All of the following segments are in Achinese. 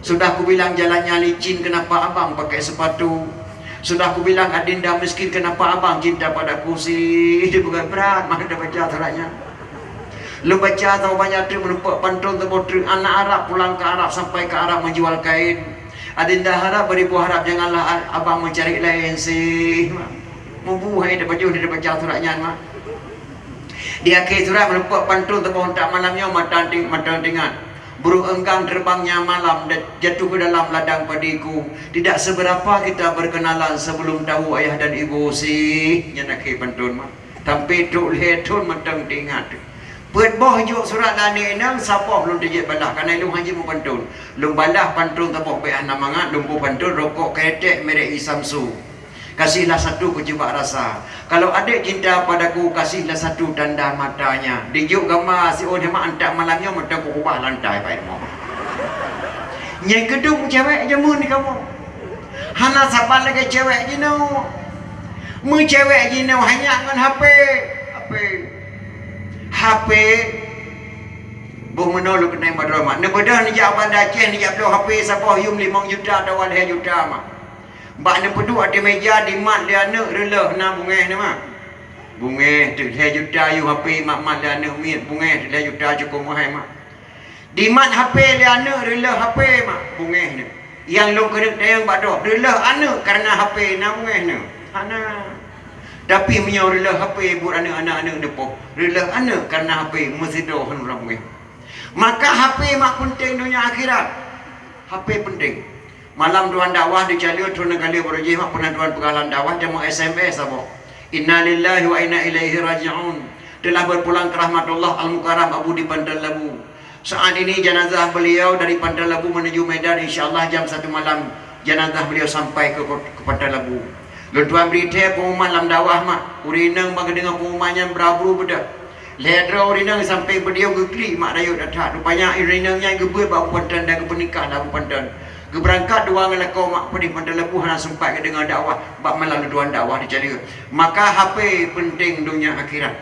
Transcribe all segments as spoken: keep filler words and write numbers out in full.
Sudah kubilang jalannya licin, kenapa abang pakai sepatu? Sudah kubilang adinda miskin, kenapa abang cinta padaku sih? Bukan berat, maka baca suratnya. Lôn baca saboh banyak teuk, meureumpok pantôn saboh teuk, anak Arab pulang ke Arab, sampai ke Arab menjual kain. Adinda harap, beribu harap, janganlah a-, abang mencari lain sih. Mubu hai tapajoh ni tabaca surat nyan, mak. Di akhé surat meureumpok pantôn saboh, "Ntak malam nyoe mata ting-, mata teuingat. Burung enggang terbangnya malam, da-, jatuh ke dalam ladang padiku. Tidak seberapa kita berkenalan sebelum tahu ayah dan ibu sih." Nyan akhé pantôn, mak. Sampai trok lhèe thôn mantong teuingat. Peuet boh jok surat lé aneuk inong, saboh lôn teujeuet balah, kareuna lôn hana jimeupantôn. Lôn balah pantôn saboh bèk hana mangat, lôn peupantôn rokok kretek merek Isamsu. Kasihlah satu kucoba rasa. Kalau adik cinta padaku, kasihlah satu tanda matanya. Dijok gamba siôn, hemat, ntak malam nyoe mantong kukeubah lantai pai rumoh. Nyang keudum cewek jameun di kamoe. Hana saban lagèe cewek jinoe. Meucewek jinoe hanya ngon H P. H P. H P. Boh meunoe lôn keunong bak droe, mak. Neubeudôh neujak Banda Aceh, neujak bloe H P saboh yum limong juta atawa lhèe juta, mak. Bak neupeuduek ateueh meja, dimat lé aneuk, reuleuh na bungèh nyan, mak. Bungèh teuk lhèe juta yum H P, mak, mat lé aneuk miet, bungèh teuk lhèe juta cukôp meuhai, mak. Dimat H P lé aneuk, reuleuh H P, mak, bungèh nyan. Nyang lôn keuneuk tanyong bak droe, reuleuh aneuk kareuna H P na bungèh nyan? Hana. Tapi meunyoe reuleuh H P buet aneuk, aneuk-aneuk neupoh, reuleuh aneuk kareuna H P meusidroe hana ureueng bungèh. Maka H P mak peunteng donya akhirat. H P peunteng. Malam tuan dakwah di Caliu, thôn Neugaliu baroe jih, mak, peunan tuan peugah lam dakwah, teuma S M S saboh. Innalillahi wa inna ilaihi raji'un. Telah berpulang ke rahmatullah Al-Mukarram Abu di Panton Labu. Saat ini jenazah beliau dari Panton Labu menuju Medan, insya Allah jam satu malam jenazah beliau sampai ke kot-, ke Panton Labu. Lôn tuan bri thèe pengumuman lam dakwah, mak. Ureueng inong bak geudeungoe pengumuman nyan bra-bru beudôh. Lhèe droe ureueng inong sampai beudiom geuklik mak rayeuk that-that. Rupanya ureueng inong nyan geubeuet bak Abu Panton dan geupeunikah lé Abu Panton. Geubeurangkat dua ngon lakoe mak padum Panton Labu hana seumpat geudeungoe dakwah bak malam lôn tuan dakwah di Caliu. Maka H P peunteng donya akhirat.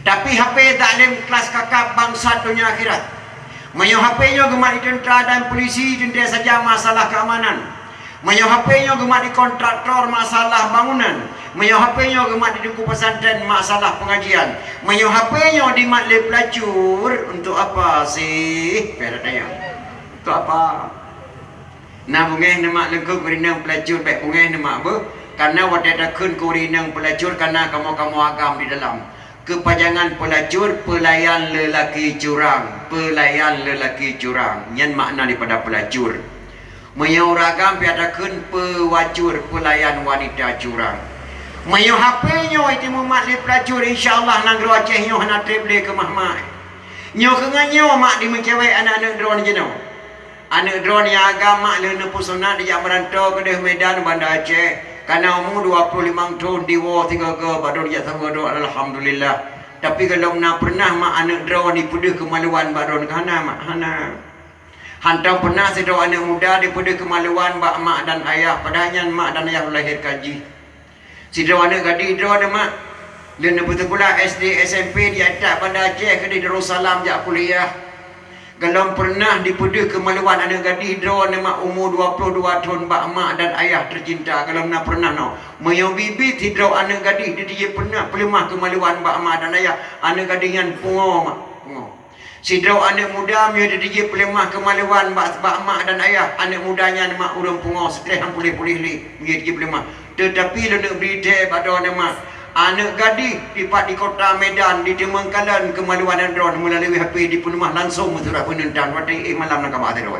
Tapi H P zalim kelas kakap bangsat donya akhirat. Meunyoe H P nyoe geumat di teuntra dan polisi, teuntèe saja masalah keamanan. Meunyoe H P nyoe geumat di kontraktor, masalah bangunan. Meunyoe H P nyoe geumat di teungku pesantren, masalah pengajian. Meunyoe H P nyoe dimat lé peulacur, untuk apa sih? Payah tanyong. Untuk apa? Na bungèh neuh mak, leungkôb ureueng inong peulacur bèk bungèh neuh mak beuh. Kareuna watèe takheun keu ureueng inong peulacur, kareuna kamoe-kamoe agam di dalam. Keupajangan peulacur, peulayan lelaki curang, peulayan lelaki curang. Nyan makna daripada peulacur. Meunyoe ureueng agam pih takheun pewacur, peulayan wanita curang. Meunyoe H P nyoe jimumat lé peulacur, insya Allah nanggroe Aceh nyoe hana trép lé keumah mak. Nyoe keuh ngon nyoe mak dimeucewek aneuk-aneuk droeneuh jinoe. Aneuk droeneuh nyang agam mak lheueh neupeusunat dijak meuranto keudeh Medan, Banda Aceh. Kana umu dua ploh limong thon, diwoe sigoe-goe, bak droeneuh jak saboh droe, alhamdulillah. Tapi gohlom na peureunah mak aneuk droeneuh peudeuh keumaluan bak droeneuh? Hana mak, hana. Hantom peureunah sidroe aneuk muda dipeudeuh keumaluan bak mak dan ayah, padahai nyan mak dan ayah lahérkan jih. Sidroe aneuk gadih droeneuh mak, lheueh neupeuseukula S D, S M P di ateueh Banda Aceh keudeh Darussalam jak kuliah. Gohlom peureunah dipeudeuh keumaluan aneuk gadih droeneuh mak umu dua ploh dua thon bak mak dan ayah teucinta? Gohlom na peureunah noe? Meunyoe biet-biet sidroe aneuk gadih di, di, peuleumah keumaluan bak mak dan ayah, aneuk gadih nyan pungo mak, pungo. Sidroe aneuk muda meunyoe di, di, peuleumah keumaluan bak, bak mak dan ayah, aneuk muda nyan mak ureueng pungo, strès han puléh-puléh lé meunyoe di, di, peuleumah. Teutapi lôn neuk bri thèe bak droeneuh mak, aneuk gadih dipat di kota Medan diteumeung kalon keumaluan droeneuh meulalu H P, dipeuleumah langsong meusurat peuneuntang watèe éh malam lam kama sidroe.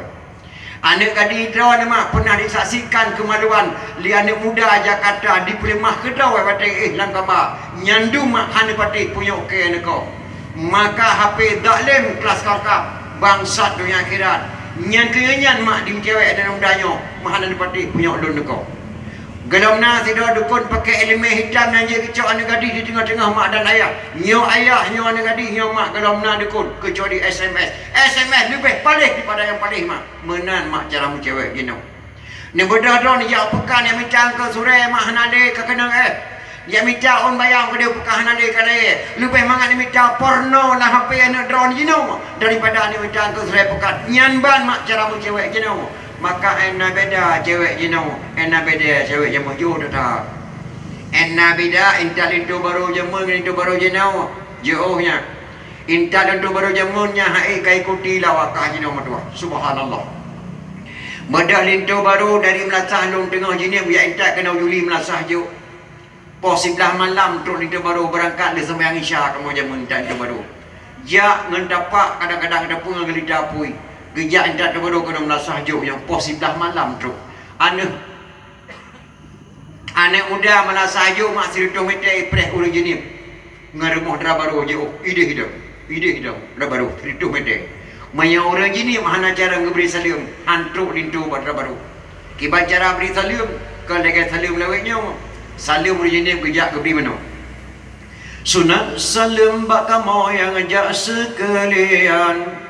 Aneuk gadih droeneuh mak pernah disaksikan keumaluan lé aneuk muda Jakarta dipeuleumah keudroe watèe éh lam kama, nyan dum mak hana patéh punyok kèe neuko. Maka H P zalim kelas kakap, bangsat donya akhirat. Nyan keuh nyan mak dimeucewek aneuk muda nyoe, mak hana patéh punyok lôn neuko. Gohlom na sidroe dukon pakè ileumèe hitam nyang jeuet geucok aneuk gadih di teungoh-teungoh mak dan ayah. Nyoe ayah, nyoe aneuk gadih, nyoe mak, gohlom na dukon, keucuali S M S. S M S leubeh paléh daripada nyang paléh mak. Meunan mak cara meucewek jinoe. Neubeudôh droeneuh jak peukan nyang mita keu surèe mak hana lé ka keunong éh. Jak mita ôn bayang keudeh peukah hana lé ka rayeuk. Leubeh mangat neumita porno lam H P aneuk droeneuh jinoe daripada neumita keu seureukat. Nyan ban mak cara meucewek jinoe. Maka hana beda cewek jinoe, hana beda cewek jameun jinoe teutap. Hana beda intat linto barô jameun ngon linto barô jinoe. Jiôh nyan. Intat linto barô jameun nyan hai ka ikuti lawakah jinoe meutuah. Subhanallah. Beudôh linto barô dari meulasah lôn teungoh jinéb jak intat keunoe Juli meulasah jôk. Poh siblaih malam trok linto barô beurangkat lé seumayang Isya kamoe jameun intat linto barô. Jak ngon tapak kadang-kadang tapeue ngon geulita apui. Geujak intat linto barô keunoe meulasah jôk nyang poh siblaih malam trok. Aneuk Aneuk muda meulasah jôk mak sireutôh mètè ipreh ureueng jinéb. Ngon rumoh dara barô jiôh, idéh idong, idéh idong, dara barô sireutôh mètè. Meunyoe ureueng jinéb hana cara geubri saleuem, han trok linto bak dara barô. Kiban cara bri saleuem, kon lagèe saleuem lawét nyoe. Saleuem ureueng jinéb geujak geubri meunoe. Sunat saleuem bak kamoe nyang jak seukeulian.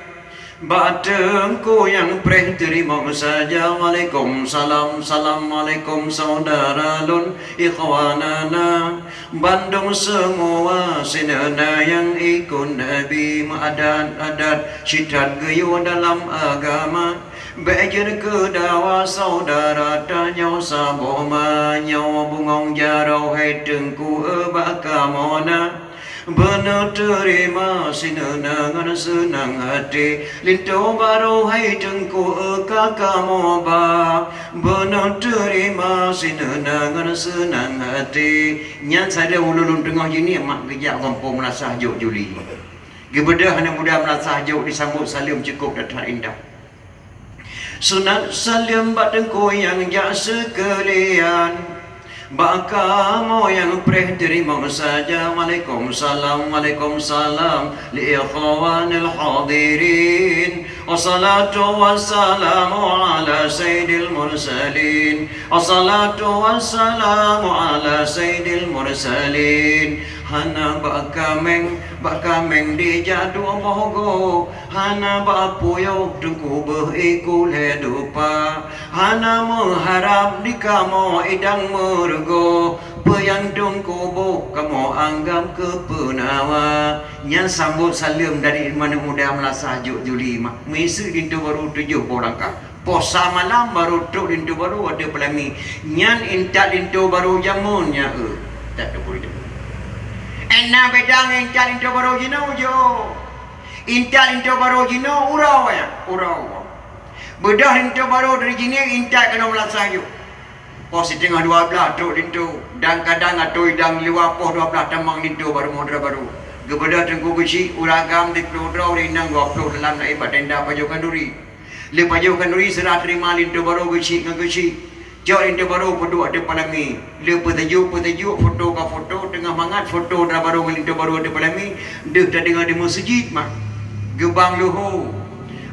Bak teungku nyang preh teurimong saja. Waalaikumsalam, assalamualaikum saudara lôn, ikhwanana. Bandum seumua sineuna nyang ikut Nabi meuadat-adat sitat geuyue dalam agama. Bèk jeuet keu dawa saudara tanyoe saboh ma nyoe bungong jaroe hai teungku bak kamoe na. Beuneuteurima sineuna ngon seunang até, linto barô hai teungku ka kamoe ba. Beuneuteurima sineuna ngon seunang até. Nyan saja ulôn teungoh jinéb mak geujak gampông meulasah jôk Juli. Geubeudôh aneuk muda meulasah jôk disambot saleuem cukôp that-that indah. Sunat saleuem bak teungku nyang jak seukeulian. Bak kamoe nyang preh teurimong saja. Waalaikumsalam, waalaikumsalam. Li ikhwanil hadirin. Wassalatu wassalamu ala sayyidil mursalin. Wassalatu wassalamu ala sayyidil mursalin. Hana bak kaméng, bak kaméng dijak duek boh goe. Hana bak puyoh teungku beuh iku lhèe dupa. Hana meuharab di kamoe idang meurugoe. Peue nyang teungku boh kamoe anggab keu peunawa. Nyan sambot saleuem dari aneuk muda meulasah jôk Juli mak. Meuiseuk linto barô tujoh boh langkah. Poh sa malam barô trok linto barô ateueh peulami. Nyan intat linto barô jameun nyan eu. Intat linto barô jameun. Hana beda ngon intat linto barô jinoe jôh. Intat linto barô jinoe uroe nyan, uroe. Beudôh linto barô dari jinéb intat keunoe meulasah jôk. Poh siteungoh dua blaih trok linto, dan kadang ateueh idang luwa poh dua blaih tamong linto bak rumoh dara barô. Geubeudôh teungku geuchik, ureueng agam siplôh droe, ureueng inong dua plôh dalam laén bak tenda pajoh khanduri. Lé pajoh khanduri seurah teurima linto barô geuchik ngon geuchik. Cok linto barô peuduek ateueh peulami. Lé peuseujok-peuseujok, foto ka foto, teungoh mangat foto dara barô ngon linto barô ateueh peulami, deuh tadeungoe di meuseujid mak. Geubang leuhô.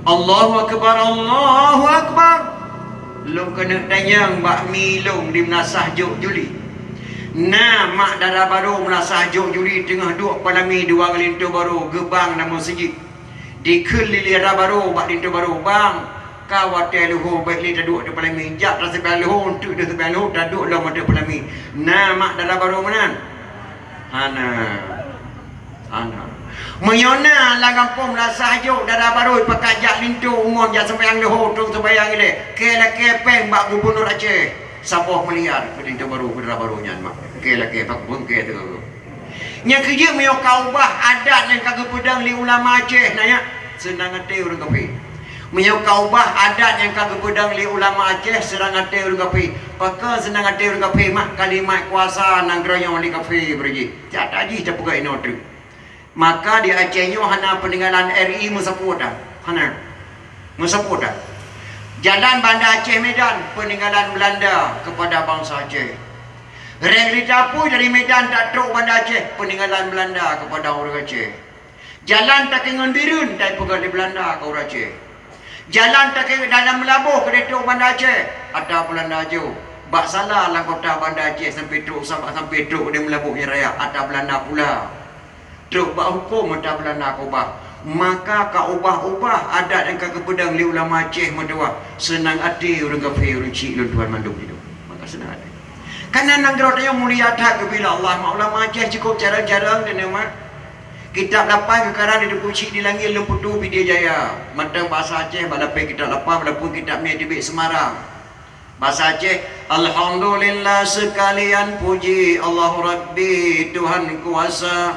Allahu akbar, Allahu akbar. Lôn keuneuk tanyong bak mi lôn di meulasah jôk Juli. Na mak dara barô meulasah jôk Juli teungoh duek peulami dua ngon linto barô geubang lam meuseujid. Dikheun lé dara barô bak linto barô, "Bang, ka watèe leuhô, bèk lé taduek ateueh peulami. Jak taseumayang leuhô, eunteuk deuh seumayang leuhô, taduek lom ateueh peulami." Na mak dara barô meunan? Hana. Hana. Meunyoe na lam gampông meulasah jôk dara barô pakat jak linto u mon jak seumayang leuhô, troh seumayang ilèe, kèe lakèe pèng bak gubunur Aceh. Saboh miliar keu linto barô keu dara barô nyan mak. Kèe lakèe bak gubunur kèe teuh. Nyang keujeuet meunyoe ka ubah adat nyang ka geupeudong lé ulama Aceh, na nyak, seunang até ureueng kafé. Meunyoe ka ubah adat nyang ka geupeudong lé ulama Aceh, seunang até ureueng kafé. Pakon seunang até ureueng kafé mak? Kalimat kuasa nanggroe nyoe lé kafé beurijih. Cata jih tapeugah inoe treuk. Maka di Aceh nyoe hana peuninggalan R I meusapeue tan. Hana. Meusapeue tan. Jalan Banda Aceh Medan, peuninggalan Belanda kepada bansa Aceh. Rèng lita apui dari Medan tatrok Banda Aceh, peuninggalan Belanda kepada ureueng Aceh. Jalan takée ngon Bireuen tapeugah lé Belanda keu ureueng Aceh. Jalan takée dalam Meulaboh keudeh trok Banda Aceh, atra Belanda jôh. Bak sala lam kota Banda Aceh sampoe trok, sampoe trok di Meulaboh nyang raya, atra Belanda pula. Trok bak hukôm atra Belanda keu ubah. Maka ka ubah-ubah adat nyang ka geupeudong lé ulama Aceh meutuah, seunang até ureueng kafé, ureueng chik lôn tuan mandum hidup. Maka seunang até. Kareuna nanggroe tanyoe mulia that geubri lé Allah, mak ulama Aceh cukôp carông-carông deungon mak. Kitab lapan geukarang di Teungku Chik di Langit Lôn Putu Pidie Jaya. Mantong bahasa Aceh bak lapéh kitab lapan, walaupun kitab nyan teubiet Semarang. Bahasa Aceh, "Alhamdulillah seukalian puji Allah Rabbi Tuhan kuasa.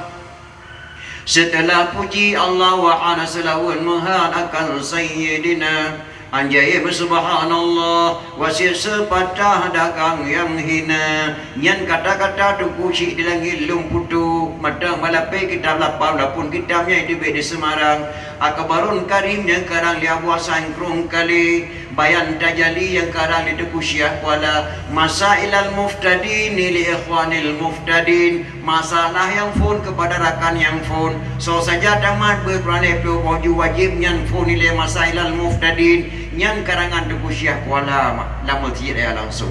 Seuteulah puji Allah, wa hana seulaweuet meuhat akan Sayyidina. Anjaim subhanallah, wasiet seupatah dagang nyang hina." Nyan kata-kata Teungku Chik di Langit Lôn Putu, mantong bak lapéh kitab lapan, walaupun kitab nyan teubiet di Semarang. Akbarul Karim nyang karang lé Abu Hasan Krueng Kalé, Bayan Tajali nyang karang lé Teungku Syiah Kuala, Masailal Muftadin li Ikhwanil Muftadin, masalah nyang phon keupada rakan nyang phon. Soe saja tamat beuet peureulèe ploh boh ju wajéb nyan phon ilèe Masailal Muftadin, nyan karangan Teungku Syiah Kuala ma-, lam meuseujid raya langsông.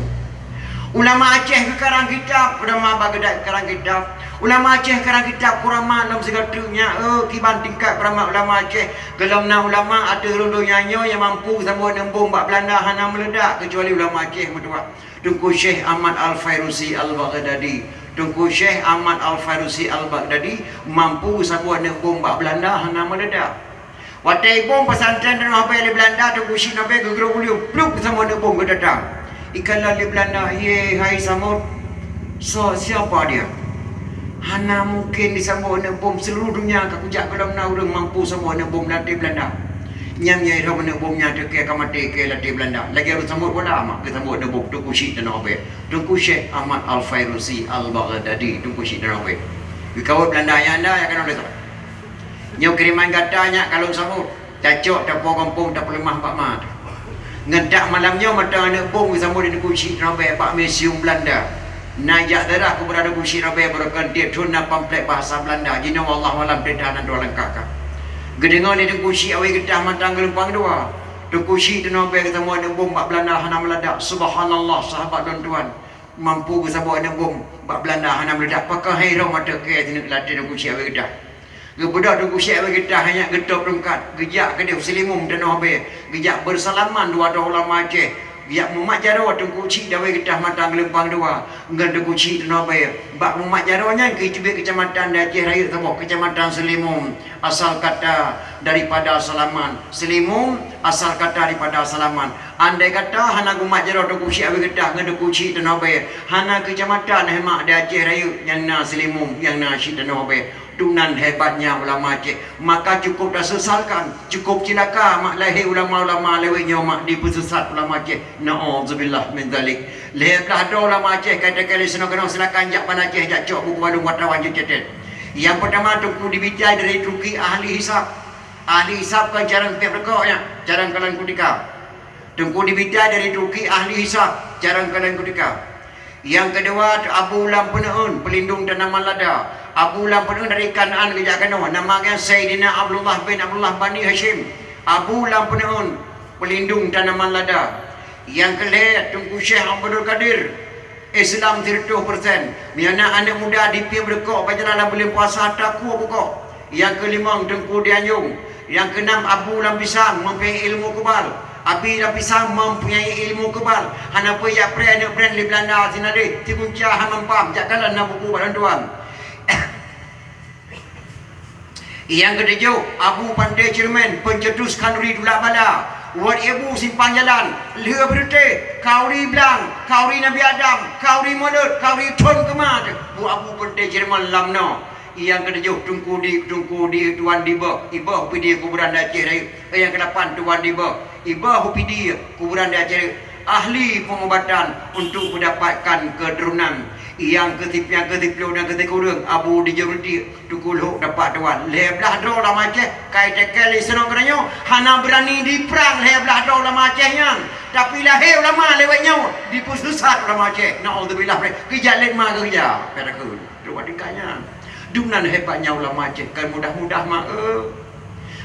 Ulama Aceh geukarang kitab, ulama Baghdad geukarang kitab. Ulama Aceh karang kitab kuramat lom sigoe teuk nyan, eh, kiban tingkat kuramat ulama Aceh. Gohlom na ulama ateueh rhueng donya nyoe nyang mampu geusambot aneuk bom bak Beulanda hana meuleudak, keucuali ulama Aceh meutuah. Teungku Syekh Ahmad Al-Fairusi Al-Baghdadi. Teungku Syekh Ahmad Al-Fairusi Al-Baghdadi mampu geusambot aneuk bom bak Beulanda hana meuleudak. Watèe ibom pesantren Tanoh Abee lé Beulanda, Teungku Chik Tanoh Abee geugrôp u leueng, plup, geusambot aneuk bom geutatang. Ikalon lé Beulanda, "Ye, hai Samot, so-, siapa dia? Hana mungken disambot aneuk bom, seluruh dunia ka kujak gohlom na ureueng mampu sambot aneuk bom lam até Beulanda. Nyan, nyan lom aneuk bom nyan teuh kèe ka maté kèe lam até Beulanda. Lagèe ureueng sambot bola mak geusambot aneuk bom Teungku Chik Tanoh Abee." Teungku Syekh Ahmad Al-Fairusi Al-Baghdadi, Teungku Chik Tanoh Abee. Geukawöt Beulanda nyang na, nyang keunoe lé Nyoe kiriman gata nyak ka lôn sambot. Tacok, tapo gampông, tapeuleumah bak ma teuh. Ngon that malam nyoe mantong aneuk bom geusambot di Teungku Chik Tanoh Abee bak museum Beulanda. Na jak ziarah kuburan Teungku Chik Tanoh Abee, barokon tiep thon na pamflet bahasa Beulanda. Jinoe wallahu alam, peurintah na dua langkah ka. Geudeungö lé Teungku Chik Awe Geutah Matang Geulumpang Dua. Teungku Chik Tanoh Abee geusambot aneuk bom bak Beulanda hana meuladak. Subhanallah, sahabat lôn tuan. Mampu geusambot aneuk bom bak Beulanda hana meuladak. Pakon hai roh mata kèe sineuk lam até Teungku Chik Awe Geutah. Geubeudôh Teungku Chik Awe Geutah nyan geutôb tungkat, geujak keudéh u Seulimum Tanoh Abee, geujak beusalaman dua droe ulama Aceh, geujak mumat jaroe Teungku Chik Awe Geutah Matang Geulumpang Dua ngon Teungku Chik Tanoh Abee. Bak mumat jaroe nyan geuteubiet keucamatan di Aceh Rayeuk saboh, Keucamatan Seulimum, asal kata daripada salaman. Seulimum asal kata daripada salaman. Andai kata hana geumat jaroe Teungku Chik Awe Geutah ngon Teungku Chik Tanoh Abee, hana keucamatan hai mak di Aceh Rayeuk nyang na Seulimum, nyang na Chik Tanoh Abee. Dum nan hebatnya ulama Aceh. Maka cukup tasesalkan, cukup cilaka mak lahé ulama-ulama lawét nyoe mak dipeusesat ulama Aceh. Na'udzubillah min dzalik. Lhèe blah droe ulama Aceh ka teuka lé sinoe keunoe, silakan jak Banda Aceh, jak cok buku baru wartawan jeuet catet. Nyang peutama Teungku Dibitai dari Turki, ahli hisab. Ahli hisab kon carông tiep reukok nyan, carông kalon kutika. Teungku Dibitai dari Turki, ahli hisab, carông kalon kutika. Nyang keudua, Abu Lam Peuneuen, peulindong tanaman lada. Abu Lam Peuneuen dari Kanaan geujak keunoe, nama geuh Saidina Abdullah bin Abdullah Bani Hasyim. Abu Lam Peuneuen, peulindong tanaman lada. Nyang keulhèe, Teungku Syekh Abdul Kadir, Islam sireutoh persen. Meunyoe na aneuk muda dipiep reukok bak jalan lam buleuen puasa, takue bukok. Nyang keulimong, Teungku Dianjong. Nyang keunam, Abu Lam Pisang, meupie ilmu kebal. Abi Lam Pisang mempunyai ilmu kebal. Hana peue jak preh aneuk brand lé Beulanda, sinadeh, sigunca hana paham, jak kalon na buku bak lôn tuan. Nyang keutujoh, Abu Panté Ceureumèn, pencetus khanduri tulak bala. Wat Ibu simpang jalan, lheueh beureuté, khanduri blang, khanduri Nabi Adam, khanduri Molot, khanduri thon keumah teuh. Bu Abu Panté Ceureumèn lam noe. Nyang keutujoh, Teungku Di, Teungku Di, Tuan Dibeuh, Ibeuh Pidie kuburan di Aceh Rayeuk. Nyang keulapan, Tuan Dibeuh, Ibeuh Pidie kuburan di Aceh Rayeuk. Ahli pengobatan untuk mendapatkan keturunan. Nyang keutip-, nyang keutiploh dan keusikureueng, Abu Dijeuruti, Teungku Lhok dapat tuan. Lhèe blah droe ulama Aceh, ka iteuka lé sinoe keunoe nyoe, hana beurani diprang lhèe blah droe ulama Aceh nyan. Tapi lahé ulama lewat nyoe, dipeusesat ulama Aceh. Naudzubillah, keujak lét ma keujak. Kata keu, dua tingkat nyan. Dum nan hebatnya ulama Aceh, kan mudah-mudah ma, eh.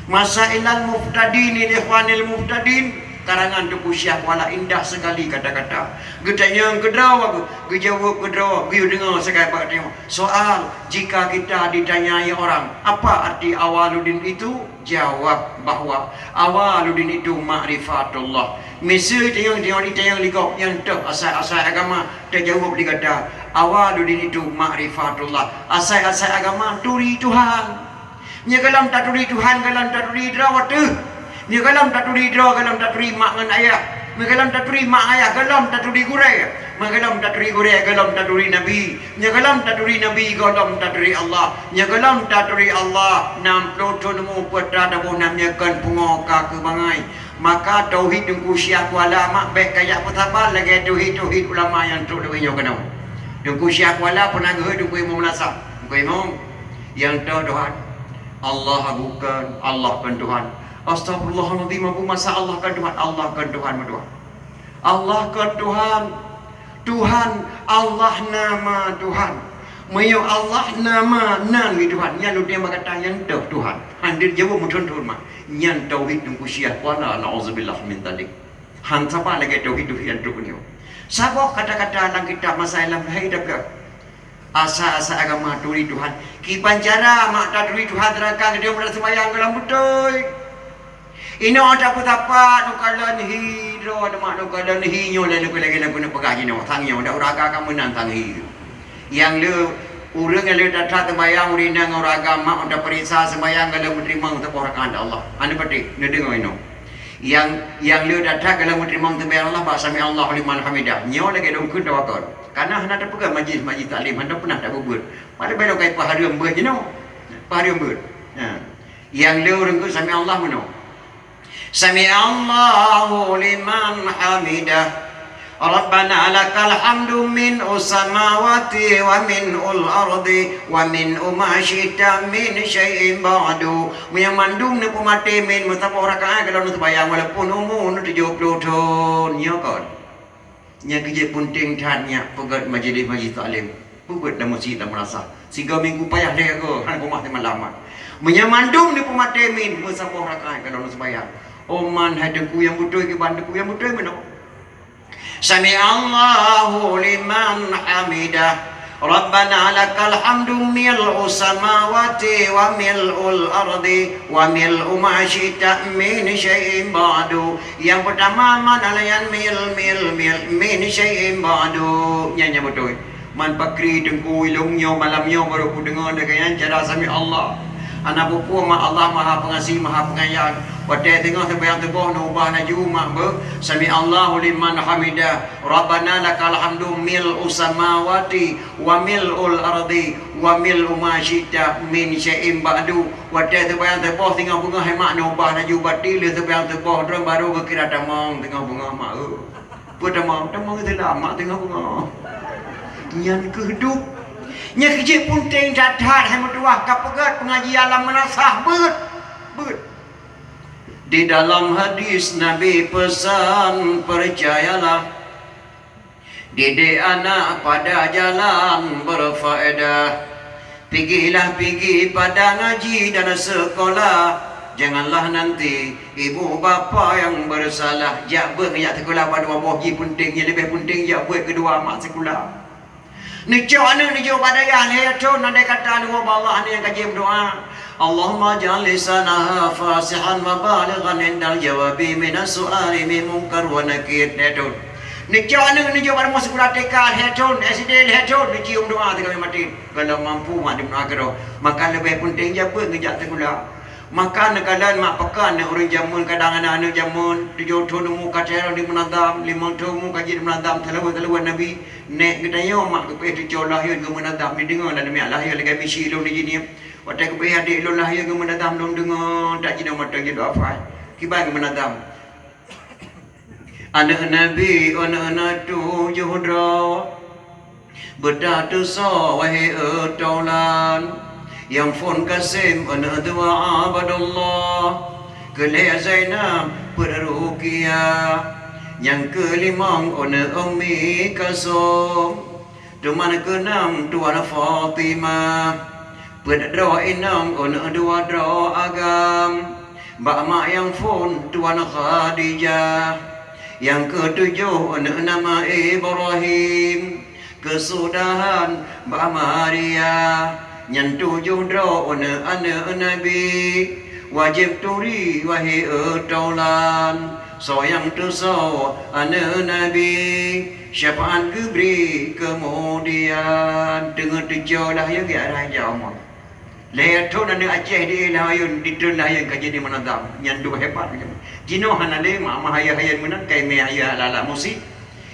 Masailal muftadin, ikhwanil muftadin. Karangan Teungku Syiah Kuala indah sekali kata-kata. Geutanyong keudroe, geujaweueb keudroe, geuyue deungoe sagai bak tanyoe. Soal, jika kita ditanyai orang, "Apa arti Awaluddin itu?" Jawab bahwa Awaluddin itu makrifatullah. Miseue tanyong-tanyong ditanyong lé gob nyang toh asai-asai agama, tajaweueb lé gata, Awaluddin itu makrifatullah. Asai-asai agama turi Tuhan. Meunyoe gohlom taturi Tuhan, gohlom taturi droe teuh. Meunyoe gohlom taturi droe, gohlom taturi mak ngon ayah. Meunyoe gohlom taturi mak ayah, gohlom taturi gurée. Meunyoe gohlom taturi gurée, gohlom taturi Nabi. Meunyoe gohlom taturi Nabi, gohlom taturi Allah. Meunyoe gohlom taturi Allah, nam ploh thon umu peue teuma taboh nam nyoe kon pungo ka keu bangai. Maka tauhid Teungku Syiah Kuala mak bék kajak peusaban lagée tauhid-tauhid ulama nyang trok lewat nyoe keunoe. Teungku Syiah Kuala pernah geuhôi Teungku Imum Meunasah. Teungku Imum, nyang toh Tuhan. Allah bukan, Allah kon Tuhan. Astagfirullahalazim, Abu, masa Allah kon Tuhan? Allah kon Tuhan, meutuah. Allah kon Tuhan. Tuhan, Allah nama Tuhan. Meunyoe Allah nama nan di Tuhan, nyan lôn meukatai nyan toh Tuhan. Hana jaweueb meuthon-thon mah. Nyan tauhid Teungku Syiah Kuala, naudzubillah min dzalik. Han saban lagée tauhid-tauhid nyang trok nyoe. Saboh kata-kata lam kitab Masail lam hai dah. Asai-asai agama turi Tuhan. Kiban cara mak taturi Tuhan, seudangkan geutanyoe meunasah seumayang gohlom beutôi. Inoe tapeusapat neukalon hi droe, mak neukalon hi nyoe lé lagée-lagée lagée neupeugah jinoe, sang nyoe dak uraga ka meunan sang hi. Nyang le ureuëng nyang le that-that seumayang ureuëng inong uraga mak tapeuriksa seumayang gohlom meuteurimong saboh rakaat Allah. Hana patéh, neudeungoe inoe. Nyang, nyang le that-that gohlom meuteurimong seumayang Allah bak sami'allahu liman hamidah. Nyoe lagée lôn kheun tawakon. Kana hana tapeugah majlis-majlis taklim, hana pernah tabeuet. Padahai bèk lôn kai peuhareuem beuet jinoe. Peuhareuem beuet. Ha. Nyang le ureuëng kheun sami'allah meunoe. Sami'allahu liman hamidah. Rabbana lakal hamdu min usamawati wa min ul ardi wa min uma syi'ta min syai'in ba'du. Meunyoe mandum neupeumaté min meusaboh rakaat gohlom neuseumayang walaupun umu neutujoh ploh thon. Nyoe kon. Nyang keujeuet peunteng that nyak peugét majelis-majelis taklim. Peugét lam meuseujid lam meunasah. Sigoe minggu payah lhèe goe, han keumah teuma lamat. Meunyoe mandum neupeumaté min meusaboh rakaat gohlom neuseumayang. Oman hai teungku nyang beutôi kiban teungku nyang beutôi meunoe. Sami'allahu liman hamidah. Rabbana lakal hamdu mil'u samawati wa mil'ul ardi wa mil'u ma syi'ta min syai'in ba'du. Nyang peutama man alayan mil, mil, mil, min syai'in ba'du. Nyan nyang beutôi. Man pakri teungku ilong nyoe malam nyoe baru kudeungoe lagèe nyan cara sami'allah. Hana peue-peue mak Allah Maha Pengasih, Maha Penyayang. Watèe teungoh seumayang suboh neuubah laju mak beuh, sami'allahu liman hamidah. Rabbana lakal hamdu mil'u samawati wa mil'ul ardi wa mil'u ma syi'ta min syai'in ba'du. Watèe seumayang suboh singoh beungoh hai mak neuubah laju bati lheuh seumayang suboh droe baru geukira tamong singoh beungoh mak eu. Peue tamong? Tamong Islam mak singoh beungoh. Nyan keuh duek. Nyan keuh jeuet peunteng that-that hai meutuah ka peugét pengajian lam meunasah beuet. Beuet. Di dalam hadis Nabi pesan, percayalah, didik anak pada jalan berfaedah. Pigilah pigi pada ngaji dan sekolah. Janganlah nanti ibu bapa yang bersalah. Jak beuet ngon jak sikula bak dua boh jih peunteng, nyang leubeh peunteng jak beuet keudua mak sikula. Neucok aneuk neujok bak dayah lhèe thon, andai kata neuwoe bak Allah aneuk nyang ka jimeudoa, "Allahumma ij'al lisanaha fasihan wa balighan indal jawabi minas su'ali min munkar wa nakir," lhèe thon. Neucok aneuk neujok bak rumoh sikula T K lhèe thon, S D lhèe thon, neucium doa teuka maté. Gohlom mampu mak dimeudoa keudroe. Maka leubeh peunteng jak beuet ngon jak sikula. Maka neukalon mak peugah ngon ureueng jameun, kadang aneuk-aneuk jameun, tujoh thon umu ka teurang di meunazam, limong thon umu ka jeuet di meunazam, seulaweuet-seulaweuet Nabi. Nèk geutanyoe mak geupeugah tujoh lahé geumeunazam, neudeungoe lam miet lahé lagèe misi lôn di jih nyoe. Watèe geupeugah adék lôn lahé geumeunazam lôn deungoe, that jinoe mantong jeuet doa fai. Kiban geumeunazam. Aneuk Nabi, aneuk na tujoh droe. Beutatusoe wahé e taulan, nyang phon Kasem aneuk dua Abdullah, keu lhèe Zainab peuet Ruqyah, nyang keulimong aneuk Ummi Kalsum, teuma keunom tuan Fatimah, peuet droe inong aneuk dua droe agam. Bak mak nyang phon Tuan Khadijah, nyang keutujoh aneuk nama Ibrahim, keusudahan Bah Maria, nyan tujoh droe aneuk-aneuk Nabi, wajéb turi wahé taulan, soe nyang teusoe aneuk Nabi, syafaat geubri keumudian. Teungeut teucok lah ya, geujak raya umur. Lhèe thon aneuk Aceh di Lahayeuen, ditreun Lahayeuen ka jadi munazam, nyan duek hebat. Jinoe hana lé mak, mak hayeu-hayeu meunan, ka imè hayeu ala-ala musik,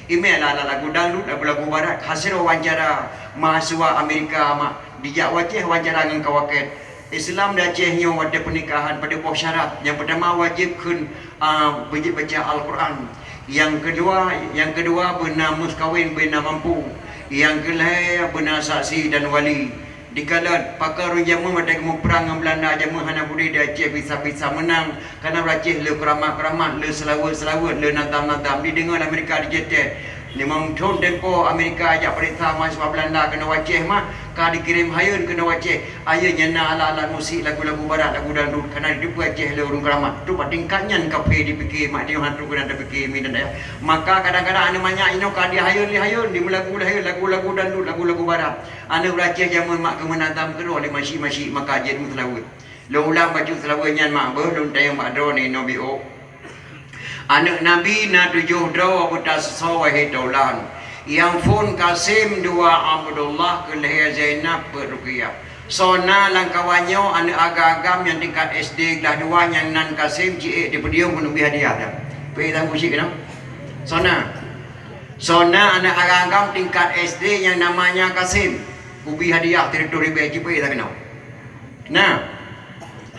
imè ala-ala lagu dangdut, lagu-lagu barat. Hasil wawancara mahasiswa Amerika mak, dijak u Aceh wawancara ngon Kak Wakét. Islam di Aceh nyoe watèe peunikahan padub boh syarat. Nyang peutama wajéb kheun, a, beujeuet baca Al-Quran. Nyang keudua, nyang keudua beuna meukawen, beuna mampu. Nyang keulhèe beuna saksi dan wali. Dikalon, pakon ureueng jameun watèe geumuprang ngon Beulanda, jameun hana beudé di Aceh, bisa-bisa meunang, kareuna ureueng Aceh le keuramat-keuramat, le seulaweuet-seulaweuet, le nazam-nazam. Dideungoe lé Amerika di J T. Limong thon tempo Amerika jak peuriksa mahasiswa Beulanda keunoe u Aceh mak, ka dikirém hayeuen keunoe u Aceh. Hayeuen nyan na alat-alat musik, lagu-lagu barat, lagu dangdut, kareuna diteupeu Aceh le ureueng keuramat. Trok bak tingkat nyan kaphé dipike mak, di hantu keunan tapike mi dan dayah. Maka kadang-kadang aneuk manyak inoe ka dihayeuen lé hayeuen, dimeulagu lé hayeuen, lagu-lagu dangdut, lagu-lagu barat. Aneuk ureueng Aceh jameun mak keu meunazam keudroe lé masyik-masyik, maka jeuet meuseulaweuet. Lôn ulang bacut seulaweuet nyan mak beuh, lôn tanyong bak droeneuh inoe biôh. Aneuk Nabi na tujoh droe, beutasoe wahé taulan. Nyang phon Kasim, dua Abdullah, keulhèe Zainab, peuet Ruqayyah. Soe na lam kawan nyoe aneuk agam-agam nyang tingkat S D kelas dua nyang nan Kasim, ci ék dipeudiong keuneuk bri hadiah dah. Peuet tanggong cit keunoe. Soe na? Soe na aneuk agam-agam tingkat S D nyang namanya Kasim? Kubri hadiah sireutôh ribèe, cit peuet takeunoe. Na?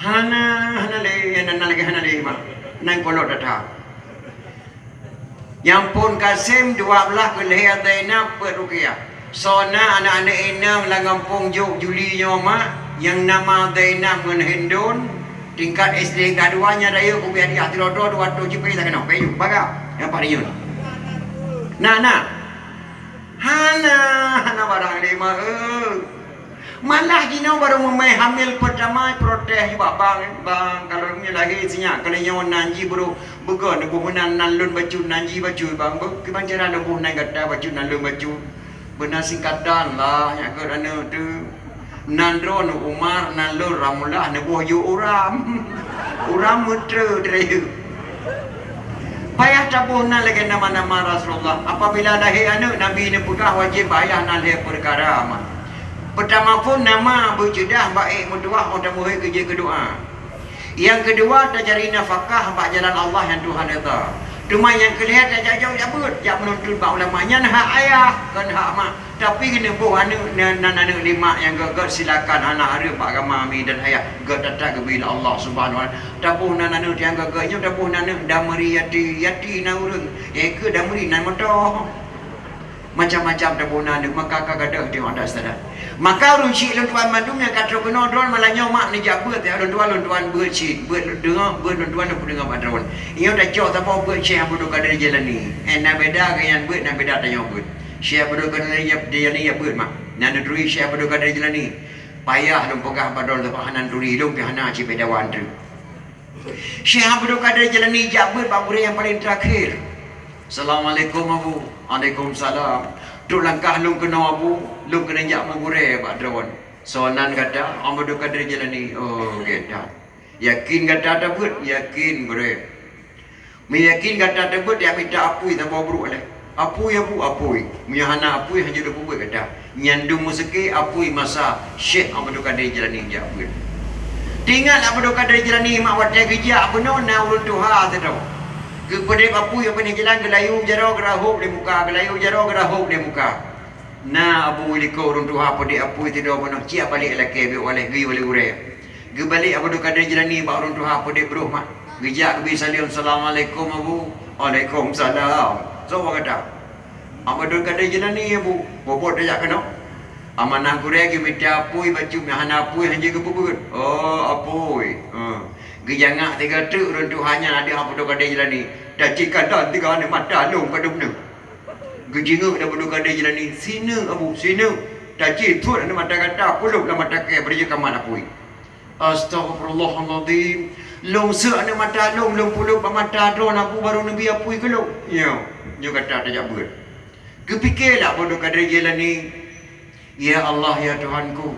Hana, hana lé, na, na lagèe hana lé mak. Nan kolot that-that. Nyang phon Kasim, dua belas, keulhèe Zainab, peuet Ruqayyah. Soe na aneuk-aneuk inong lam gampông Jok Juli nyoe mak, nyang nama Zainab ngon Hindun, tingkat S D kelas dua nyan rayeuk kubri hadiah sireutôh dua reutôh, cit peuet takeunoe, peuet ju, bagah, nyang pat riyeuen. Na, na. Hana, hana barang lé mak, eh. Malah jinoe barô meumè hamil peutama protes ju bak bang, "Bang, kalau lôn lahé sinyak kali nyoe nan jih brôk beugon neuboh meunan nan lôn bacut nan jih bacut, Bang. Beu-, kiban cara lôn boh nan gata bacut nan lôn bacut?" Beuna singkatan lah nyak keu aneuk teuh. Nan droeneuh Umar, nan lôn Ramullah, neuboh ju Uram. Uram meutreu teuh. Payah taboh nan lagèe nama-nama Rasulullah. Apabila lahé aneuk, Nabi neupeugah wajéb bak ayah na lhèe peukara mak. Peutama phon nama beuceudah, bak ék meutuwah, 'oh tameuhôi keu jeuet keu doa. Nyang keudua, tajari nafakah bak jalan Allah nyang Tuhan reda. Teuma nyang keulhèe tajak jauh jak beuet, jak meununtut bak ulama. Nyan hak ayah, kon hak mak. Tapi keuneuk boh aneuk nan, nan aneuk lima nyang gèt-gèt silakan, hana hareuem bak agama mi dan ayah, gèt that-that geubri lé Allah Subhanahu wa Taala. Taboh nan aneuk nyang gèt-gèt nyoe, taboh nan aneuk Damri Yati, Yati nan ureueng, nyang ikeue Damri nan moto. Macam-macam taboh nan aneuk, maka ka gadôh di atas tanah. Maka ureueng syik lôn tuan mandum nyang ka trôk keunoe droe malam nyoe mak neujak beuet, ya lôn tuan, lôn tuan beuet cit, beuet lôn deungö, beuet lôn tuan lôn peudeungö bak droe. Nyoe tacok saboh beuet Syekh Abdul Qadir Jailani. Eh, na beda geuh nyan beuet, na beda tanyoe beuet. Syekh Abdul Qadir Jailani ya beuet mak. Na neuturi Syekh Abdul Qadir Jailani. Payah lôn peugah bak droe sabab hana neuturi, lôn pih hana cit beda wan treuk. Syekh Abdul Qadir Jailani jak beuet bak gurèe nyang paleng teurakhir. "Assalamualaikum Abu." "Waalaikumsalam." "Trôk langkah lôn keunoe Abu, lôn keuneuk jak meugurèe bak droe." "Soe nan gata?" "Abdul Qadir Jailani." "Oh, gèt that. Yakin gata tabeuet?" "Yakin, gurèe." "Meuyakin gata tabeuet, jak mita apui saboh brôk lé." "Apui, Abu?" "Apui. Meunyoe hana apui, hanjeuet lôn peubeuet gata." Nyan dum meuseuké apui masa Syekh Abdul Qadir Jailani jak beuet. Teuingat Abdul Qadir Jailani mak watèe geujak bunoe na ureueng tuha sidroe. Geupeudép apui u binéh jalan, geulayu jaroe geurahôb lé muka, geulayu jaroe geurahôb lé muka. Na Abu likot ureueng tuha peudép apui sidroe bunoe, "Ciah balek lakèe bèk walèe geuyue lé gurèe." Geubalek Abdul Qadir Jailani bak ureueng tuha peudép brôh mak. Geujak geubri saleuem, "Assalamualaikum Abu." "Waalaikumsalam. Soe gata?" "Abdul Qadir Jailani Abu." "Bobot tajak keunoe." "Amanah gurèe geumita apui, bacut meuhana apui hanjeuet geupeubeuet." "Oh, apui." He. Geujangak tiga treuk ureueng tuha nyan, "Adak Abdul Qadir Jailani." "Tacit ka dan tiga aneuk mata lôn padub nyoe." Geujingeuk lé Abdul Qadir Jailani, "Sineuk Abu, sineuk. Tacit peuet aneuk mata gata, pulôh lam mata kèe bri jeuet kamat apui." "Astaghfirullahalazim. Lôn seuek aneuk mata lôn, lôn pulop bak mata droe, na Abu barô neubi apui keu lôn. Nyoe, nyoe gata tajak beuet. Geupike lah Abdul Qadir Jilani, "Ya Allah, ya Tuhanku,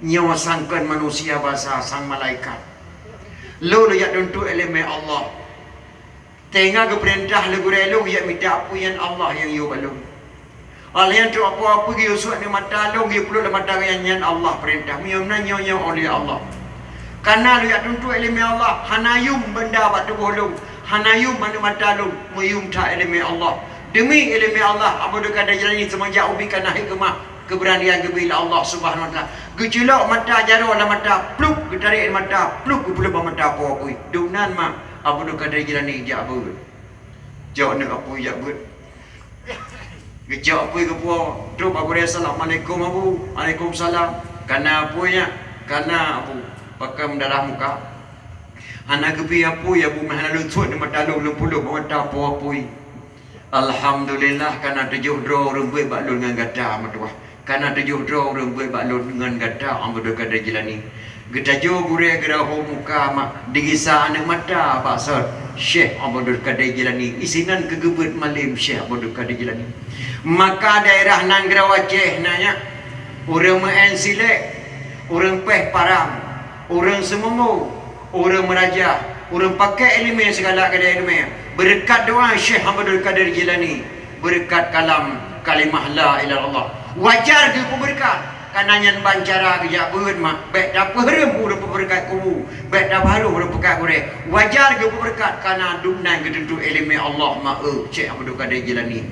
nyoe sang kon manusia basa, sang malaikat. Lôn jak tuntut ileumèe Allah. Teungoh geupeurintah lé gurèe lôn jak mita apui, nyan Allah nyang yue bak lôn. Óh lheueh nyan trok apui-apui geuyue seuek aneuk mata lôn, geuyue pulop lam mata geuh, nyan Allah peurintah. Meunyoe na nyoe-nyoe oleh Allah. Kana lôn jak tuntut ileumèe Allah, hana yum benda bak tuboh lôn, hana yum aneuk mata lôn, meuyum that ileumèe Allah. Deumi ileumèe Allah, Abdul Qadir Jilani seumeujak ubit kana hikmah, keubeuranian geubri lé Allah Subhanahu wa Taala. Geuculok mata jaroe lam mata, plup, geutarek mata, plup, geupulop bak mata apui-apui. Dumnan mak Abdul Qadir Jilani jak beuet. Cok aneuk apui jak beuet. Geucok apui geupuwoe, trok bak gurèe, "Assalamualaikum Abu." "Waalaikumsalam." "Kana apui nyak?" "Kana Abu." "Pakon darah muka?" "Hana geubi apui Abu, meuhana lôn seuek aneuk mata lôn, lôn pulop bak mata apui-apui." "Alhamdulillah, kana tujoh droe ureueng beuet bak lôn ngon gata meutuwah. Kana tujoh droe ureueng beuet bak lôn ngon gata Abdul Qadir Jilani." Geutajoe gurèe geurahom muka mak, digisa aneuk mata bak sot Syekh Abdul Qadir Jilani. Isinan keu geubeuet malem Syekh Abdul Qadir Jilani. Maka daerah nanggroe Aceh na nyak, ureueng meu'en silek, ureueng péh parang, ureueng seumumbo, ureueng meuraja, ureueng pakèk ileumèe sigala keudè ileumèe. Beureukat doa Syekh Abdul Qadir Jilani, beureukat kalam kalimah la ilaha illallah. Wajar geupeubeureukat, kana nyan ban cara geujak beuet mak. Bèk tapeuhareuem ureueng peubeureukat kubu, bèk tapeuhareuem ureueng peukat gurèe. Wajar geupeubeureukat kana dumnan geutuntut ileumèe Allah mak, eu, Syekh Abdul Qadir Jilani.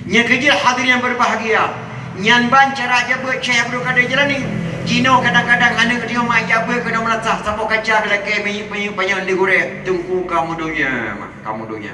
Nyang keujeuet hadirin yang berbahagia, nyan ban cara jak beuet Syekh Abdul Qadir Jilani. Jinoe kadang-kadang aneuk tanyoe mak jak beuet keunoe meulasah, saboh kaca geulakèe minyeuk-minyeuk panyöt lé gurèe, "Teungku, kamoe donya, mak, kamoe donya."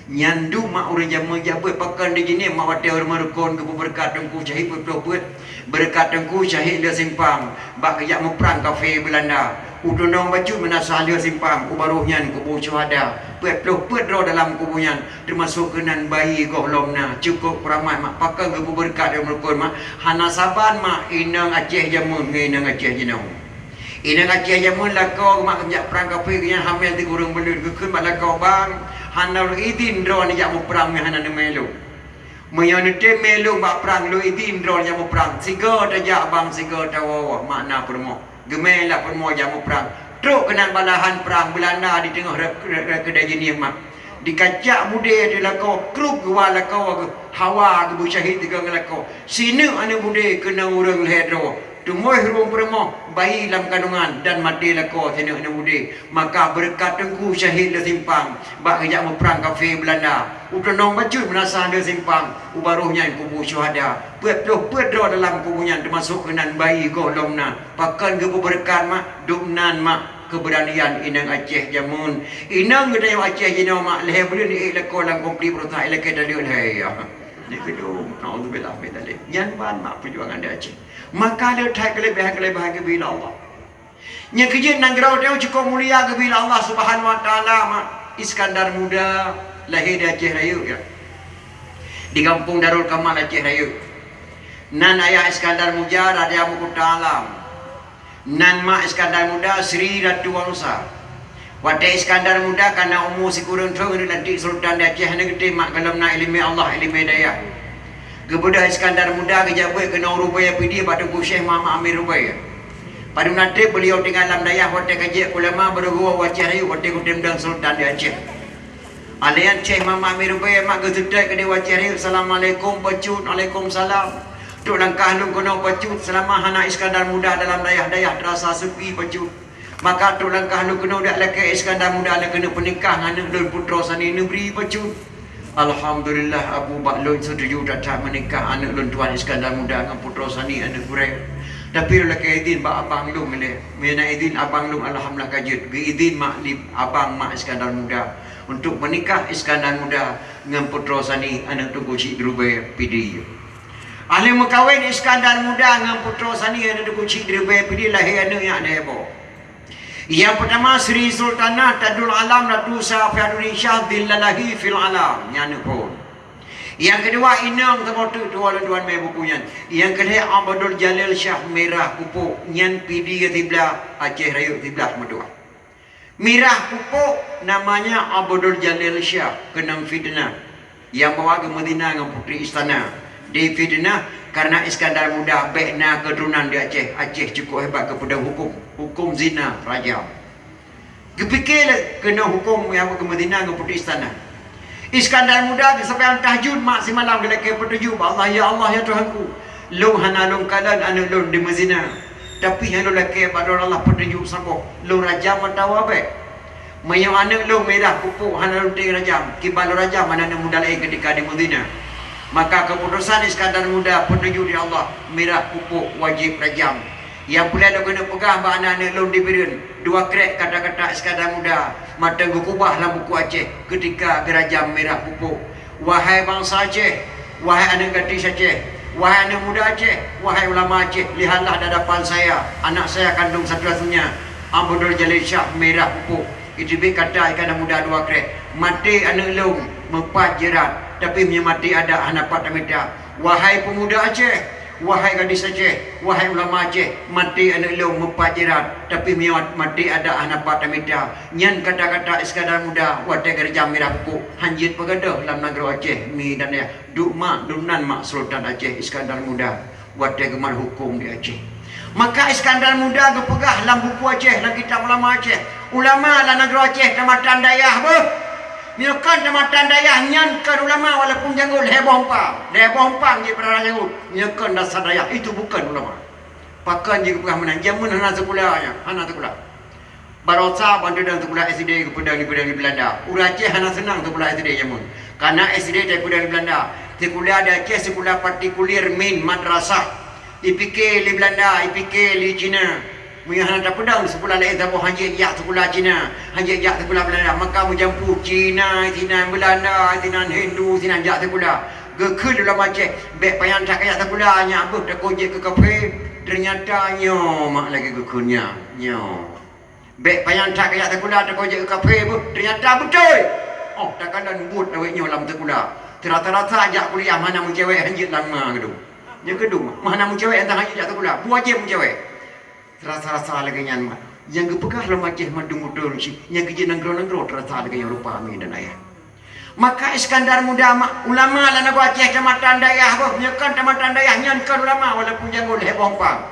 Nyan dum mak ureueng jameun jak beuet, pakon di jih nyan mak watèe ureueng meurukon geupeubeureukat Teungku Syahid peuet ploh peuet. Beureukat Teungku Syahid Lheueh Simpang bak geujak muprang kafé Beulanda. U Tunong Bacut Meunasah Lheueh Simpang, u barôh nyan kubu syuhada. Peuet ploh peuet droe dalam kubu nyan, teumasok keunan bayi gohlom na. Cukôp keuramat mak, pakon geupeubeureukat ureueng meurukon mak. Hana saban mak, inong Aceh jameun ngon inong Aceh jinoe. Inong Aceh jameun lakoe geuh mak geujak prang kafé, geuhnyan hamé sikureueng buleuen, geukheun bak lakoe, "Bang, hana lôn idhin droeneuh jak muprang meuhana neumè lôn." "Meunyoe neutem mè lôn bak prang, lôn idhin droeneuh jak muprang. Sigoe tajak bang, sigoe tawoe woe, mak na peurumoh." Geumè lah peurumoh jak muprang. Trok keunan bak lahan prang Beulanda di teungoh rot, rot, rot keudè jih nyan mak. Dikacak budé ateueh lakoe, krup geuwa lakoe geuh, hawa geubeusyahid sigoe ngon lakoe. Sineuk aneuk budé keunoe ureueng lhèe droe. Teumeuh ureueng peurumoh, bayi lam kandongan dan maté lakoe sineuk aneuk budé. Maka beureukat Teungku Syahid Lheueh Simpang bak geujak muprang kafé Beulanda, u Tunong Bacut Meunasah Lheueh Simpang, u barôh nyan kubu syuhada. Peuet ploh peuet droe dalam kubu nyan, teumasok keunan bayi gohlom na. Pakon geupeubeureukat mak, dumnan mak, keubeuranian inong Aceh jameun. Inong geutanyoe Aceh jinoe mak, lhèe buleuen ék lakoe lam konflik beurusak, ilakèe taleuek lhèe. Nyan keudum, naudzubillah min dzalik. Nyan ban mak peujuangan di Aceh. Maka le that keuleubehan-keuleubehan geubri lé Allah. Nyang keujeuet nanggroe tanyoe cukôp mulia geubri lé Allah Subhanahu wa Taala, mak. Iskandar Muda lahé di Aceh Rayeuk, ya. Di gampông Darul Kamal Aceh Rayeuk. Nan ayah Iskandar Muda Raja Meukuta Alam. Nan mak Iskandar Muda Sri Ratu Wangsa. Watèe Iskandar Muda kana umu sikureueng thôn, geuneuk lantik sultan di Aceh, hana geutem mak, gohlom na ileumèe Allah, ileumèe dayah. Geubeudôh Iskandar Muda geujak beuet keunoe Rubaya Pidie bak Teungku Syekh Muhammad Amir Rubaya. Padum na trép beuliau tinggai lam dayah watèe ka jeuet keu ulama, beurugoe u Aceh Rayeuk watèe geutem dong sultan di Aceh. Alèh nyan Syekh Muhammad Amir Rubaya mak geuseutôt keudéh u Aceh Rayeuk, "Assalamualaikum Bacut." "Waalaikumsalam." "Trok langkah lôn keunoe Bacut, seulama hana Iskandar Muda dalam dayah-dayah teurasa seupi Bacut. Maka trok langkah lôn keunoe dak lakèe Iskandar Muda lôn keuneuk peunikah ngon aneuk lôn Putroe Sani neubri Bacut." "Alhamdulillah Abu, bak lôn seutuju that-that meunikah aneuk lôn tuan Iskandar Muda ngon Putroe Sani aneuk gurèe. Tapi lôn lakèe idhin bak abang lôn ilèe. Meunyo na idhin abang lôn, alhamdulillah ka jeuet." Geuidhin mak lé abang mak Iskandar Muda untuk meunikah Iskandar Muda ngon Putroe Sani aneuk Teungku Chik di Rubaya Pidie. Alèh meukawen Iskandar Muda ngon Putroe Sani aneuk Teungku Chik di Rubaya Pidie, lahé aneuk nyan lhèe boh. Nyang peutama Sri Sultanah Tajul Alam Ratu Safiatul Insyah Dhillalahi fil Alam, nyan aneuk phôn. Nyang keudua inong saboh teuk tuwoe lôn tuan mè buku nyan. Nyang keulhèe Abdul Jalil Syah Mirah Kupok, nyan Pidie siblah, Aceh Rayeuk siblah meutuah. Mirah pupuk namanya Abdul Jalil Syah keunong fiteunah. Nyang bahwa geumeuzina ngon putri istana. Difiteunah karena Iskandar Muda bèk na keuturonan di Aceh. Aceh cukôp hebat geupeudong huköm. Huköm zina, rajam. Geupike lé keunong huköm nyang geumeuzina ngon putri istana. Iskandar Muda geusampoe tahajud mak simalam geulakèe peutuju bak Allah, "Ya Allah, ya Tuhanku, lôn hana lôn kalon aneuk lôn dimeuzina. Tapi nyang lôn lakèe bak droe Allah peutuju saboh, lôn rajam atawa bèk? Meunyoe aneuk lôn mirah pupuk hana lôn tém rajam, kiban lôn rajam aneuk muda laén keutika dimeuzina." Maka keuputosan Iskandar Muda peutuju di Allah, mirah pupuk wajéb rajam. Nyang peureulèe lôn keuneuk peugah bak aneuk-aneuk lôn di Bireuen, dua krek kata-kata Iskandar Muda mantong geukubah lam buku Aceh keutika geurajam mirah pupuk. Wahai bansa Aceh, wahai aneuk gadis Aceh, wahai aneuk muda Aceh, wahai ulama Aceh, lihatlah di hadapan saya, anak saya kandung satu-satunya, Abdul Jalil Syah mirah pupuk. Iteubiet kata Iskandar Muda dua krek, "Maté aneuk lôn meupat jeurat, tapi meunyoe maté adak hana pat tamita." Wahai peumuda Aceh, wahai gadis Aceh, wahai ulama Aceh, maté aneuk lôn meupat jeurat, tapi meunyoe maté adak hana pat tamita. Nyan kata-kata Iskandar Muda watèe geurajam mirah pupuk, hanjeuet peugadôh lam nanggroe Aceh, mi dan yah. Duek mak, duek nan mak Sultan Aceh Iskandar Muda watèe geumat huköm di Aceh. Maka Iskandar Muda geupeugah lam buku Aceh, lam kitab ulama Aceh, ulama lam nanggroe Aceh tamatan dayah beuh. Meunyoe kon tamatan dayah, nyan kon ulama walaupun janggut lhèe boh umpang. Lhèe boh umpang jih peurara janggut. Meunyoe kon dasar dayah, itu bukan ulama. Pakon jih geupeugah meunan? Jameun hana sikula nyan, hana sikula. Barosa ban teudong sikula S D geupeudong, geupeudong di Beulanda. Ureueng Aceh hana seunang sikula S D jameun. Karena S D tapeudong di Beulanda. Sikula di Aceh sikula partikulir, min madrasah. Ipike lé Beulanda, ipike lé Cina. Meunyoe hana tapeudong sikula laén saboh, hanjeuet jak sikula Cina, hanjeuet jak sikula Beulanda, maka meujampu Cina sinan, Beulanda sinan, Hindu sinan jak sikula. Geukheun ulama Aceh, bèk payah that kajak sikula, nyan beuh takot jeuet keu kafé. Teunyata nyoe mak lagèe geukheun nyan, nyoe. Bèk payah that kajak sikula, takot jeuet keu kafé beuh. Teunyata beutôi. Oh, takalon buet awaknyoe lam sikula. Teurasa-rasa jak kuliah, meuhana meucewek, hanjeuet lam ma geudong. Nyoe geudong, meuhana meucewek, hanjeuet jak sikula. Wajéb meucewek. Rasa-rasa lagèe nyan mat. Nyang geupeugah lom Aceh mandum beutôi cit, nyang keu jeuet nanggroe-nanggroe teurasa lagèe nyan rupa, mi dan ayah. Maka Iskandar Muda mak ulama lam nanggroe Aceh tamatan dayah beuh, meunyoe kon tamatan dayah nyan kon ulama walaupun janggut lhèe boh umpang.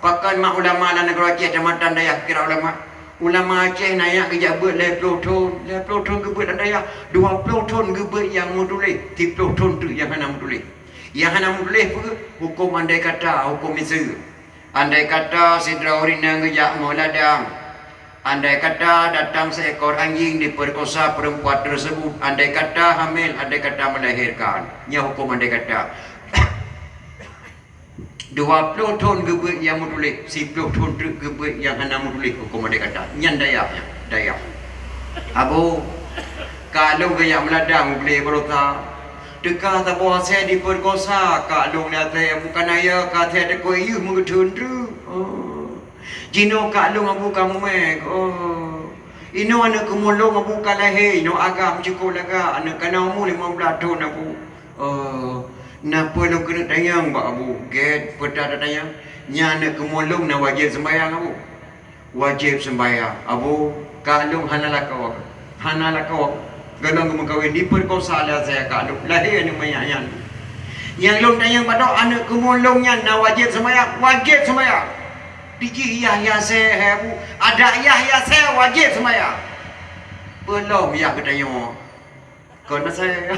Pakon mak ulama lam nanggroe Aceh tamatan dayah kira ulama? Ulama Aceh na jak geujak beuet lhèe ploh thon, lhèe ploh thon geubeuet lam dayah, dua ploh thon geubeuet nyang meutuléh, siploh thon treuk nyang hana meutuléh. Nyang hana meutuléh peue? Huköm andai kata, huköm miseue. Andai kata sidroe ureueng inong geujak meuladang, andai kata datang seekor anjing diperkosa perempuan tersebut, andai kata hamil, andai kata melahirkan, nyan huköm andai kata. Dua ploh thon geubeuet nyang meutuléh, siploh thon treuk geubeuet nyang hana meutuléh, huköm andai kata. Nyan dayah nyan, dayah. Abu, ka lôn geujak meuladang u glé barosa. Teuka saboh asèe diperkosa, ka lôn lé asèe, bukan ayah ka asèe takot yeuh meugeutheun treuk. Oh. Jinoe ka lôn abu ka mume. Oh. Inoe aneuk keumuen lôn abu ka lahé, inoe agam cukôp lagak, aneuk ka na umu limong blaih thon abu. Oh. Na peue lôn keuneuk tanyong bak abu? Gèt, peue tatanyong? Nyan aneuk keumuen lôn na wajéb seumbahyang abu. Wajéb seumbahyang. Abu, ka lôn hana lakoe. Hana lakoe. Gohlom geumeukawen diperkosa lé asèe ka lôn. Lahé aneuk manyak nyan. Nyang lôn tanyong bak droe, aneuk keumuen lôn nyan na wajéb seumbahyang? Wajéb seumbahyang. Dijih yah asèe, hai abu. Adak yah asèe wajéb seumbahyang. Peue lom yah geutanyoe? Kon asèe.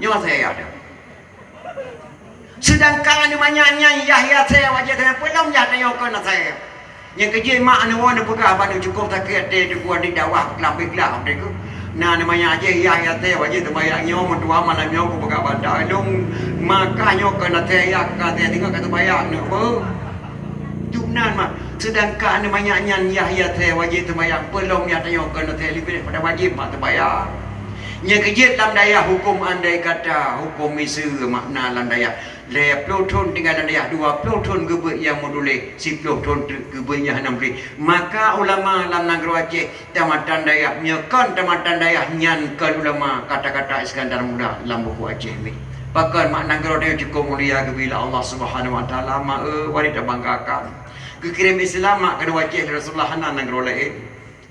Nyoe asèe yah. Seudangkan aneuk manyak nyan yah asèe wajéb seumbahyang, peue lom yah tanyoe kon asèe. Nyang keu jih mak aneuk woe neupeugah bak aneuk cukôp sakét até, Teungku, aneuk dakwah keulabeh glah, até ku. Na aneuk manyak jih yah asèe wajéb seumbahyang, nyoe meutuah malam nyoe kupeugah bak droe, lôn maka nyoe kon asèe yah ka asèe singoh ka seumbahyang aneuk beuh. Dum nan mak, seudangkan aneuk manyak nyan yah asèe wajéb seumbahyang, peue lom yah tanyoe kon asèe leubeh daripada wajéb mak seumbahyang. Nyang keu jeuet lam dayah huköm andai kata, huköm miseue makna lam dayah. Lhèe ploh thon tinggai lam dayah, dua ploh thon geubeuet nyang meutuléh, siploh thon treuk geubeuet nyang hana meutuléh. Maka ulama lam nanggroe Aceh tamatan dayah, meunyoe kon tamatan dayah nyan kon ulama, kata-kata Iskandar Muda lam buku Aceh mi. Pakon mak nanggroe tanyoe cukôp mulia geubri lé Allah Subhanahu Wa Taala, mak, eh, wajéb tabanggakan. Geukirém Islam mak keunoe Aceh lé Rasulullah, hana nanggroe laén.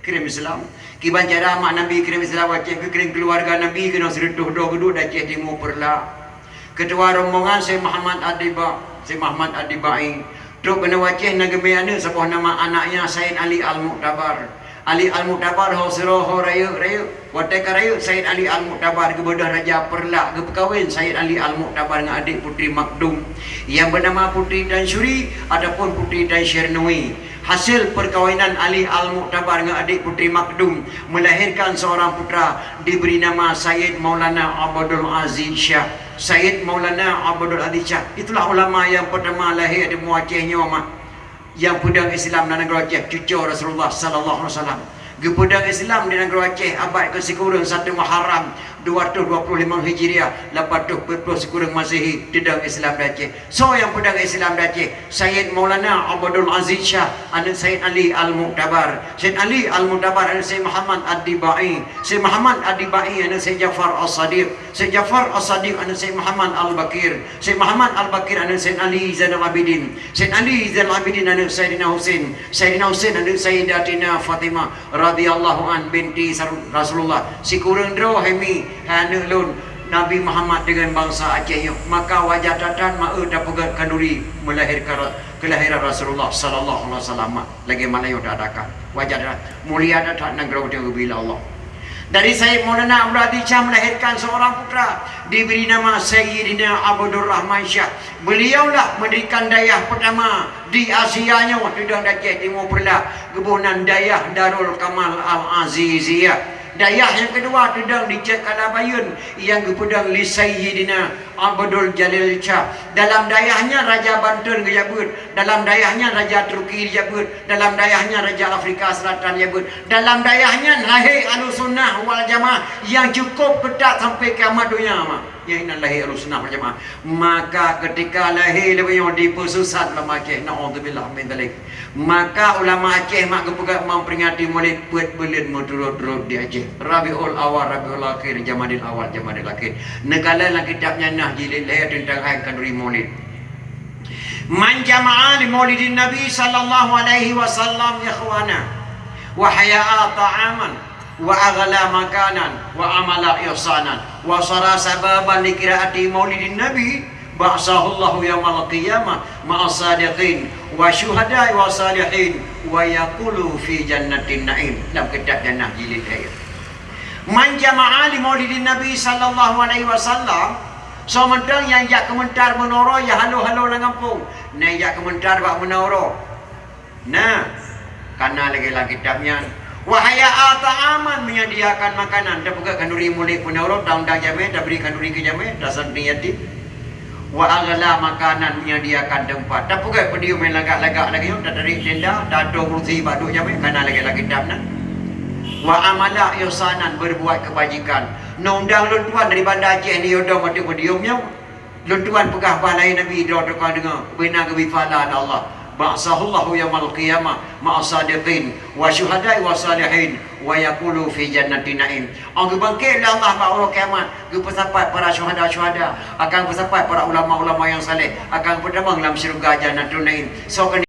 Kirém Islam. Kiban cara mak Nabi kirém Islam Aceh, kirém keuluwarga Nabi keunoe sireutôh droe geuduek di Aceh Timu Peureulak. Keutua rombongan Syekh Muhammad Ad-Diba-, Syekh Muhammad Ad-Dibai. Trok keunoe Aceh na geumé aneuk saboh nama anaknya Said Ali Al-Mu'tabar. Ali Al-Mu'tabar ho sidroe ho rayeuk-rayeuk. Watée ka rayeuk Said Ali Al-Mu'tabar geubeudôh raja Peureulak geupeukawen Said Ali Al-Mu'tabar ngon adék Putri Makdum nyang beunama Putri Tansyuri ataupun Putri Tansyirnui. Hasil perkawinan Ali Al-Mu'tabar ngon adék Putri Makdum melahirkan seorang putra diberi nama Sayyid Maulana Abdul Aziz Syah. Sayyid Maulana Abdul Aziz Syah, itulah ulama yang pertama lahir di Aceh nyoe, mak. Yang peudong Islam di nanggroe Aceh, cuco Rasulullah sallallahu alaihi wasallam. Geupeudong Islam di nanggroe Aceh abad keusikureueng satu Muharram dua ratus dua puluh lima Hijriah, lapan ratus empat puluh sikureueng Masehi, teudong Islam di Aceh. Soe nyang peudong Islam di Aceh? Sayyid Maulana Abdul Aziz Syah, aneuk Sayyid Ali Al-Mu'tabar. Sayyid Ali Al-Mu'tabar, aneuk Sayyid Muhammad Ad-Dibai. Sayyid Muhammad Ad-Dibai, aneuk Sayyid Ja'far As-Sadiq. Sayyid Ja'far As-Sadiq, aneuk Sayyid Muhammad Al-Baqir. Sayyid Muhammad Al-Baqir, aneuk Sayyid Ali Zainal Abidin. Sayyid Ali Zainal Abidin, aneuk Sayyidina Husain. Sayyidina Husain, aneuk Sayyidatina Fatimah radhiyallahu an binti Sar-, Rasulullah. Sikureueng droe hai mi, hai aneuk lôn, Nabi Muhammad deungon bansa Aceh nyoe. Maka wajar that-that mak eu tapeugét khanduri melahirkan ra-, kelahiran Rasulullah sallallahu alaihi wasallam. Lagée malayu tak ada kan. Wajar that. Mulia that-that nanggroe teuh geubri lé Allah. Dari Sayyid Maulana Abdul Aziz Syah melahirkan seorang putra, diberi nama Sayyidina Abdul Rahman Syah. Beliaulah mendirikan dayah pertama di Asia nyoe, teudong di Aceh Timu Peureulak, geuboh nan Dayah Darul Kamal Al-Aziziyah. Dayah nyang keudua teudong di Cot Kalabayeuen, nyang geupeudong lé Sayyidina Abdul Jalil Syah. Dalam dayah nyan Raja Banten geujak beuet, dalam dayah nyan Raja Turki geujak beuet, dalam dayah nyan Raja Afrika Selatan geujak beuet. Dalam dayah nyan lahé Ahlussunnah wal Jamaah nyang cukup keutat sampai kiamat donya, mak. Nyang inan lahé Ahlussunnah wal Jamaah. Maka keutika lahé lé nyoe dipeusisat ulama Aceh, naudzubillah min dzalik. Maka ulama Aceh mak geupeugah memperingati Maulid peuet buleuen meuturot-turot di Aceh. Rabiul Awal, Rabiul Akhir, Jamadil Awal, Jamadil Akhir. Neukalon lam kitab nyan na jilid lhée teuntang hai khanduri Maulid. Man jama'a li Maulidin Nabi sallallahu alaihi wasallam ikhwana wa hayya'a ta'aman wa aghla makanan wa amala ihsanan wa sara sababan li qiraati Maulidin Nabi ba'atsahullahu yaumal qiyamah ma'as sadiqin wa syuhada'i wa salihin wa yaqulu fi jannatin na'im. Lam kitab Jannah jilid lhée. Man jama'a li Maulidin Nabi sallallahu alaihi wasallam, soe mantong nyang jak keumeuntar meunoe uroe ya halo-halo lam gampông, nyang jak keumeuntar bak meunoe uroe. Nah, kana lagée lam kitab nyan. Wa hayya'a ta'aman, menyediakan makanan, tapeugét khanduri Maulid meunoe uroe, taundang jamé, tabri khanduri keu jamé, tasantri yatim. Wa aghla makanan, menyediakan teumpat. Tapeugét podium nyang lagak-lagak lagée nyoe, tatarék tenda, tato kursi bak duek jamé, kana lagée lam kitab na. Wa amala ihsanan, berbuat kebajikan. Neundang lôn tuan dari Banda Aceh neuyue dong ateueh podium nyoe. Lôn tuan peugah bah lahé Nabi droe teuka deungoe, beuna geubri pahala lé Allah. Ba'atsahullahu yaumal qiyamah ma'as sadiqin wa syuhada'i wa salihin wa yaqulu fi jannatin na'im. Óh geubangkét lé Allah bak uroe kiamat, geupeusapat para syuhada-syuhada, akan peusapat para ulama-ulama nyang saleh, akan peutamong lam syeuruga Jannatun Naim. Soe keuneuk